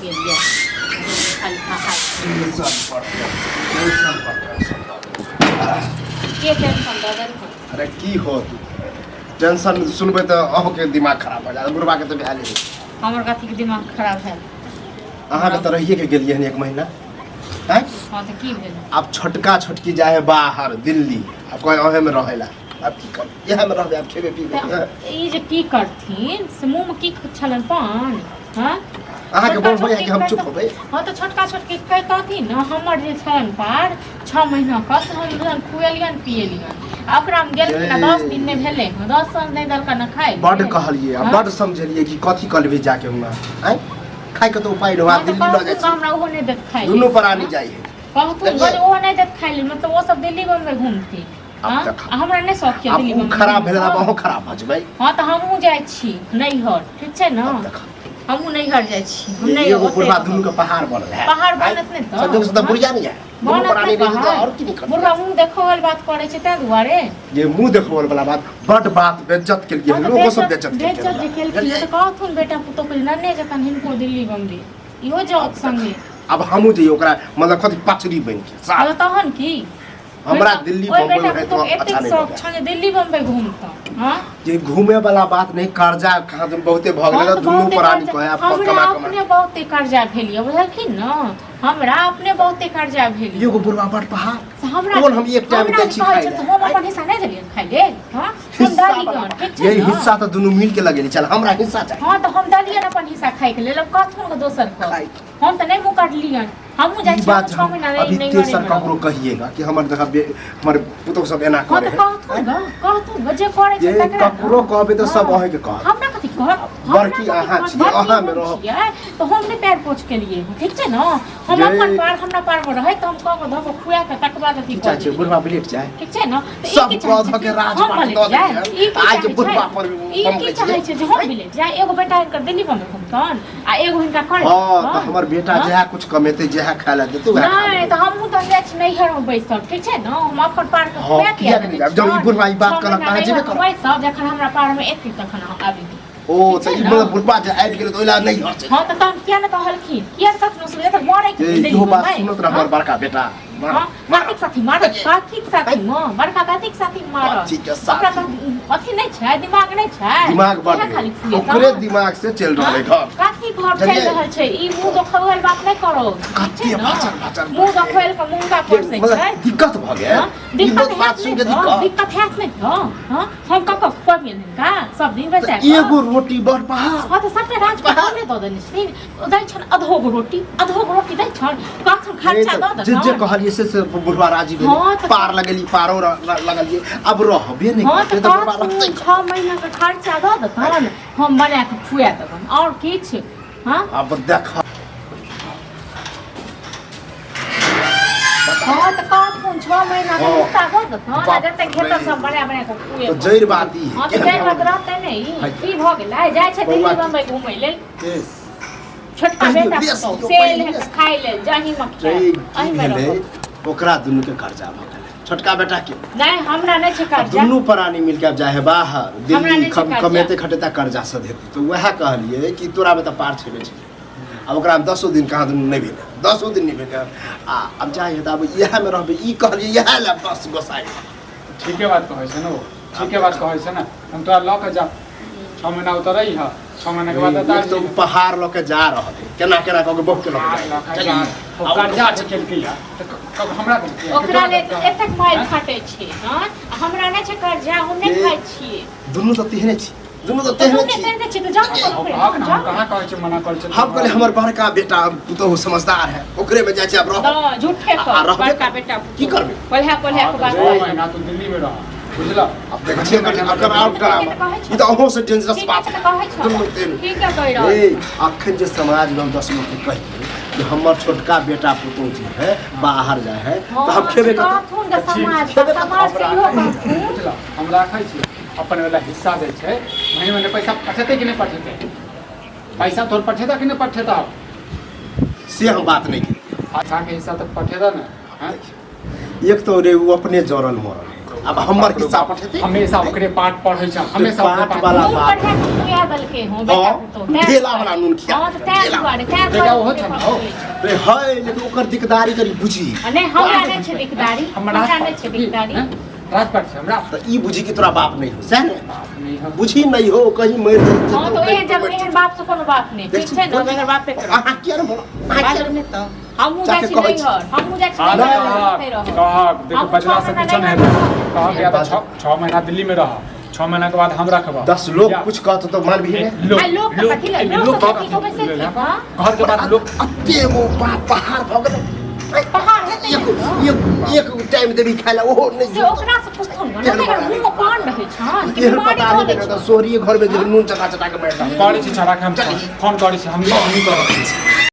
गेल यऽ खाली खा खा टेंशन पर टेंशन पर टेंशन दऽ देलक। के टेंशन दऽ देलखुन? अरे की होत, टेंशन सुनबै तऽ अहूँके दिमाग खराब भऽ जायत, बुढ़बाके तऽ भए गेल। हमर कथीके दिमाग खराब भेल? अहाँके तऽ रहिए के गेलियै हन एक महीना आँय। हँ तऽ की भेल? आब छोटका छोटकी जाइ है बाहर दिल्ली, आब कहै अहेमे रहै ला। आब की करबै, इएहमे रहबै, आब खेबै पीबै। तऽ ई जे की करथिन से मुँहमे की छलनि पान? हँ, अहाँके छोटका बोल होइए कि हम छोटकी चुप होबै? हँ तऽ छोटका छोटकी कहितथिन ने, हमर जे छलनि पार 6 महीना के, से हम बुझल खुएलियनि पिएलियनि, आ ओकरामे गेलखिन आ 10 दिन नहि भेलै हँ, 10 साँझ नहि देलकनि ने खाइ। बड्ड कहलियै आ हँ? बड्ड समझेलियै कि कथी कऽ लेबै जाके हुआँ, आँय, खाइके तऽ उपाय नहि। हँ तऽ दिल्ली लऽ जाइ कहथुन छी। हमरा ओहो नहि देत खाइ लेल। दुनू प्राणी जाइ है। कहथुन जानलियै? जे ओहो नहि देत खाइ लेल, मतलब ओ सब दिल्ली बम्बई घूमथिन। आब हँ? देखा। आ हमरा नहि शौक यऽ आब दिल्ली ओ बम्बई खराब भेलै, आब घूमके। अहूँ खराब भऽ जेबै। हँ तऽ हमहूँ जाइ छी नैहर, ठीक छै ने? आब देखा। हमहूँ नैहर जाइ छी, हम नहि एगो ओतै बुढ़वा रहब। दुनू के पहाड़ बनल है। पहाड़ बनत नहि तऽ? संजोग से तऽ हँ? बुढ़िया नहीं है, दुनू बनत प्राणी नहि रही तऽ पहाड़? और की निकल। बुढ़वा मुँह देखौल बात करै छै ताहि दुआरे। जे मुंह देखबल वाला बात, बड बात बेज्जत के लिए हँ तऽ लोगो सब बेज्जत बेज्जत के बेज्जत जे केलखिन तऽ कहथुन बेटा पुतोह के नन्ने जतन हिनको दिल्ली बम्बई इहो जाओत संगे। अब हमहूँ जइयै ओकरा, मतलब कथी पचड़ी बनि के हँ साथ। तऽ तहन की? हमरा दिल्ली ओहि बम्बई बेटा रहैत पुतोह के अच्छा एतेक नहि शौक लगै। छनि जे दिल्ली बम्बई घूमतऽ। हँ जे घूमे वाला बात नहीं, कर्जा कहाँ दिन बहुते भऽ हँ गेलै। तऽ दुनू बहुते प्राणी कर्जा कहे आब हमरा कमा कमा अपने बहुते कर्जा भेल यऽ, बुझलखिन ने? हमरा अपने बहुते कर्जा भेल यऽ। एगो बुढ़वा बड़ पहाड़ से हमरा कोन हम एक टाइम हमरा दै जे छी कहै खाइ छै लए? से हम अपन हिस्सा नहि देलियनि खाइ लेल? हँ, हम हिस्सा देलियनि, वाला ठीक छै ये ने? हिस्सा तऽ दुनू मिल के लगेली चल, हमरा हिस्सा चाही। हँ तऽ हम देलियनि अपन हिस्सा खाइके लेल, आब कहथुन के दोसर के? खाइ। हम तऽ नहि मुकरलियनि, हमहूँ जाइ ई छी। बात हमहूँ 6 हम महीना अभी नहि तेसर नैहरे मे ककरो रहब। कहिएगा कि हमर देखा हमर पुतोह सब एना हँ करे तऽ है। कहथुन ग, कहथुन ग, जे करै छै ये तकरा ने। ककरो कहबै तऽ सब हँ। अहींके कहत। हमरा कथी कहत? हमरा बड़की कथी अहाँ कहत? छियै, बड़की अहाँमे हम रहब। छियै तऽ हम नहि पैर पोछ केलियै हँ, ठीक छै ने? हम ये अपन पार हमरा पार मे रहै तऽ हम कऽ कऽ धऽ कऽ खुआ कऽ तकर बाद अथी की कऽ चाहै छियै देलियै। बुढ़वा बिलेट जाय? ठीक छै ने? तऽ ई सब की कऽ चाहै धऽ छै के कि राज हम पाट बलटि दऽ जाय? देलियै। ई की आइ के चाहै बुढ़वा छै? पर ई बमकै की चाहै छियै। छै जे हम बिलटि जाय? एगो बेटा हिनकर दिल्ली बम्बई घुमतन आ एगो हिनका करे हँ तऽ हमर बेटा हँ? जएह कुछ कमेतै, जएह खाय लए देतै, वएह खा नहि लेबै। तऽ हमहूँ तऽ जाइ छी नैहरमे बैसब, ठीक छै ने? हम अपन पार के हँ, खुआ पिया किएक नहि देने जायब? जब ई छियनि। बुढ़वा ई बात 6 कहलक महीना तऽ अहाँ जेबे नैहरमे करब। बैसब, जखन हमरा पारमे एतै तखन हम आबि जेबै। ओ ठीक तऽ छै ई ने? मतलब बुढ़वा जे आबि गेलै तऽ ओहि लए नहि हँसै। हँ तऽ तहन किया ने कहलखिन? किया ने कखनो सुनले तऽ मरै के ये दिल्ली इहो बात बम्बई? सुनत रह हँ? हमर बड़का बेटा। हँ, कथीक साथी मारत? कथीक साथी मे बड़का कथीक साथी मारत? कथी के साथी? ओकरा तऽ अथी नहि छै, दिमाग नहि छै? दिमाग बड इएह खाली खुएतऽ? ओकरे दिमाग से चलि रहल है घर। कथी घर चलि बुझलियै? रहल छै? ई मुँह देखौल बात नहि करो, ठीक छै कते ने? भाचर भाचर मुँह देखौल के मूँगा परसै मतलब छै। दिक्कत भऽ गेल। हँ? ई दिक्कत बात हैत सुनि नहि के तऽ? दिक्कत। दिक्कत हैत नहि तऽ? हँ, हम कऽ कऽ खुअबियनि हिनका सब दिन बैसा तऽ कऽ? एगो रोटी बड़ पहाड़। हँ तऽ सबटा राजपाट हमरे दऽ देने छथिन। ओ दै छनि अधोग रोटी, अधोग रोटी दै छनि, कहथुन खर्चा दऽ जे जे देतनि। कहलियै से से बुढ़वा राजी भेलै। हँ, तऽ पार लगेली, पारो लगलियै, आब रहबे नहि हँ करतै तऽ तऽ बुढ़वा रहतै। कहथुन 6 महीनाके खर्चा दऽ देतनि, हम बना कऽ खुआ देबनि आओर किछु? हँ आब देख। हँ तऽ कहथुन 6 महीनाके हँ। हिस्सा दऽ देतनि आ बाप जतेक रे। खेतऽ सब बना बना कऽ तऽ खुएतनि। जड़ि बात ई हँ तऽ जड़ि बात रहतै ने ई? है। की भऽ गेलै? जाइ छै बौआ दिल्ली की- बम्बई घुमै लेल। के? छोटका कहियो बेटा बेस पुतहु दियौ, से पहिने एलै बेस। खाइ लेल, जाहीमे जै खायब की एहिमे भेलै रहब। ओकरा दुनू के कर्जा भऽ गेलै, छोटका बेटा के। नहि, हमरा नहि छै कर्जा। दुनू प्राणी मिलके आब जाइ है बाहर हमरा दिल्ली नहि छै कर्जा। कमेते खटेता, कर्जा सधेतै। तऽ वएह कहलियै कि तोरा में तऽ पार छेबे छै, आब ओकरा 10 दिन कहाँ दिन नहि भेलै, 10 दिन नहि भेलै आ आब जाइ है तऽ आब इएहमे रहबै। ई कहलियै इएह लए बस गोसाइ। ठीके बात कहै छै ने ओ, ठीके बात कहै छै ने। हम तोरा लऽ कऽ जा 6 महीना उतरै है, 6 महीना के बाद एक तऽ उपहार लऽ के जा रहल है, केना केना कऽ के बहु के लऽ के लऽ के जाइ। जा। ओ कर्जा जे केलकै है तऽ हमरा देलकै है कि ओकरा तोरा लेल देलकै? एतेक मारि खटै छै। हँ, हमरा नहि छै कर्जा, हम नहि ए- खाइ छियै। दुनू तऽ तेहने छी, दुनू तऽ तऽ तेहने तू छी। नहि तेहने छी तऽ जाउ ने हम ओकरे, कहक ने, हम जाउ। कहाँ कहै छियै, मना करै छियै? हम कहलियै हमर बड़का बेटा पुतोहु समझदार है, ओकरे में जाइ छै, आब रह तऽ झूठे आ- आ कर रहबे बड़का कर। बेटा की करबै? कोल्हा कोल्हा हाँ, के तऽ बात 6 कहै। महीना तू दिल्ली में रह, बुझल? आब देखै छियै एकर आओर ड्रामा, ई तऽ अहूँ से डेंजरस ठीक बात छै तऽ कहै छौ। दुनू तीन। ठीक है, कहि रहल ए छी। अखन जे समाज में हम 10 लोग के कहियै कि हमर छोटका बेटा पुतोहु जे है बाहर जाइ है तऽ हम खेबे कतऽ? कहथुन तऽ समाज खेबे कतऽ? समाज से इहो कहथुन। बुझल, हम राखै छी अपन वाला हिस्सा दै छै महीने महीने, पैसा पठेतै कि नहि पठेतै? पैसा तोर पठेता कि नहि पठेता? से हम बात नहि केलियै। अच्छा के हिस्सा तऽ पठेता ने? हैं? एक तो रे ओ अपने जरल मरल है। आब हमर हिस्सा पठेतै। हमेशा ओकरे पाठ पढ़ै छै, हमेशा ओकरे पाठ पाठ। वाला नून बात। पढ़ा के खुआ देलकै हँ बेटा हाँ, पुतोह, तें ढेला वाला नून खिया हँ, तऽ तें ढेला। दुआरे, तें बेटा दुआरे ओहो छै ने, हौ। रे है, लेकिन ओकर दिकदारी करी बुझी। आ नहि, हमरा नहि छै दिकदारी, हमर हमरा नहि छै राजपाट दिकदारी। हैं? राजपाट छै हमरा। तऽ ई बुझी कि तोरा बाप नहि हो, सएह ने? बाप नहि हो। बुझी नहि हो, कहीं मरि जेतै। हँ, तऽ एहन जब एहन बाप से कोनो बाप नहि, ठीक छै ने? बगैर बापे के रहब। अहाँ किया ने बोलो, अहाँ किया बाजब ने? नहि तऽ हमहूँ जाइ जाके छी कहै छी। नैहर, हमहूँ जाइ छी हाँ, नैहर, कहक, ओतहि रहब। कहक, देखो हम बजला छओ से महीना किछो नहि नैहर हेतै। कहक या तऽ 6 महीना दिल्ली में रह, 6 महीना के बाद हम रखबह। 10 लोग या- कुछ कहत तऽ मानबही ने? लोग आ लोग तऽ लोग कथी लए? एहिमे लोग लोग तऽ कथी कथी कहबै से लेल, ठीक, हाँ? घर के बात लोग अते एगो पहाड़ भऽ गेलै। पहाड़ हेतै एक ने? एक एक टाइम देबी खाय ला, ओहो नहि। से ओकरा से पुछथुन ने, एहन नहि पता मुँह मे पान रहै छन कि एहन बीमारी पता धऽ नहि दै तऽ छन। सोहरिये घर में जे नून चटा चटा के मारि रहल। करै छी छौड़ा के हम फोन करै छी, हम नहीं करब।